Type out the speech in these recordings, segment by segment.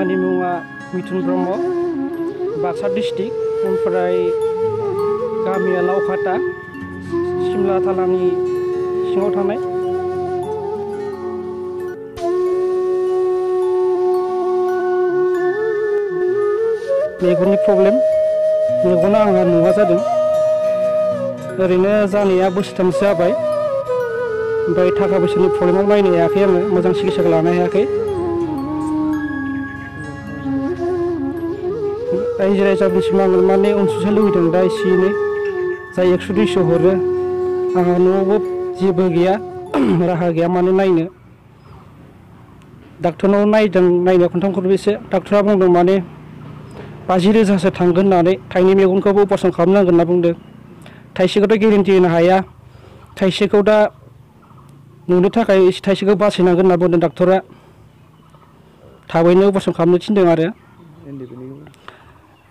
आंनि मुङा मिथुन ब्रह्म, बाक्सा डिस्ट्रिक्ट, ओमफ्राय गामिया लावखाता, सिमला थालानि सिङाव थानाय। मेगननि प्रब्लेम, मेगना आंहा नुवा जादों। ओरैनो जानाया बोसोरथामसो जाबाय। ओमफ्राय थाखा फैसानि प्रब्लेमाव नायनो हायाखै आङो, मोजां सिकित्साखौ लानो हायाखै। रायजो राजाफोरनिसिम आङो माने अनसुंथाइ लुबैदों दा एसे एनै, जाय 100-200 हरो। आंहा न'आवबो जेबो गैया, राहा गैया माने नायनो। डाक्टरनाव नायदों, नायनायाव खनथाम खनब्रैसो। डाक्टरा बुंदों माने 50,000सो थांगोन होननानै, थाइनै मेगनखौबो अपारेसन खालामनांगोन होनना बुंदों। थाइसेखौथ' गेरेन्टि होनो हाया, थाइसेखौ दा नुनो थाखाय थाइसेखौ बासायनांगोन होनना बुंदों डाक्टरा। थाबैनो अपारेसन खालामनो थिनदों आरो।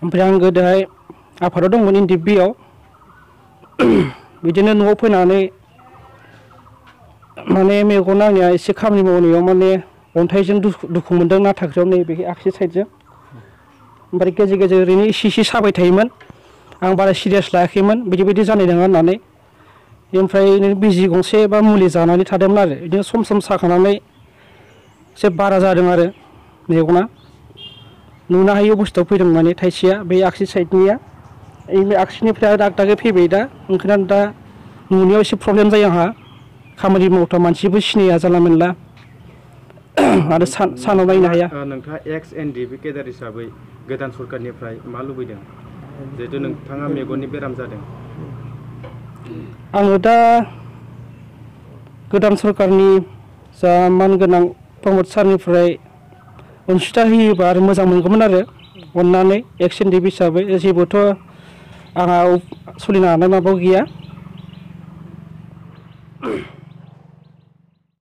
ओमफ्राय आं गोदोहाय आफादाव दंमोन NDFB-आव। बिदिनो न'आव फैनानै माने मेगना आंनिया एसे खामानि मावनायाव माने अन्थाइजों दुखु मोनदों नाथाख्रियाव, नैबे आगसि साइडजों। ओमफ्राय गेजेर गेजेर ओरैनो इसे साबाय थायोमोन। आं बारा सिरियास लायाखैमोन, बिदि जानाय नङा होननानै। ओमफ्राय बिजि गंसे बा मुलि जानानै थादोंमोन आरो। बिदिनो सम सम साखानानै एसे बारा जादों आरो मेगना। नुनो हायै अबस्थायाव फैदों माने थाइसेया, बे आगसि साइडनिया। बे आगसिनिफ्राय दाग दागै फैबाय दा, ओंखायनो दा नुनायाव एसे प्रब्लेम जायो आंहा। खामानि मावथाव मानसिबो सिनाया जानला मोनला। आरो सानाव नायनो हाया। नोंथाङा ex-NDFB केडार हिसाबै गोदान सरकारनिफ्राय मा लुबैदों, जिहेतु नोंथाङा मेगननि बेराम जादों? आङो दा गोदान सरकारनि जा मानगोनां प्रमद सारनिफ्राय अनसुंथाइ होयोबा आरो मोजां मोनगौमोन आरो, अननानै ex-NDFB हिसाबै। जेबोथ' आंहा सोलिनो हानाय माबा गैया।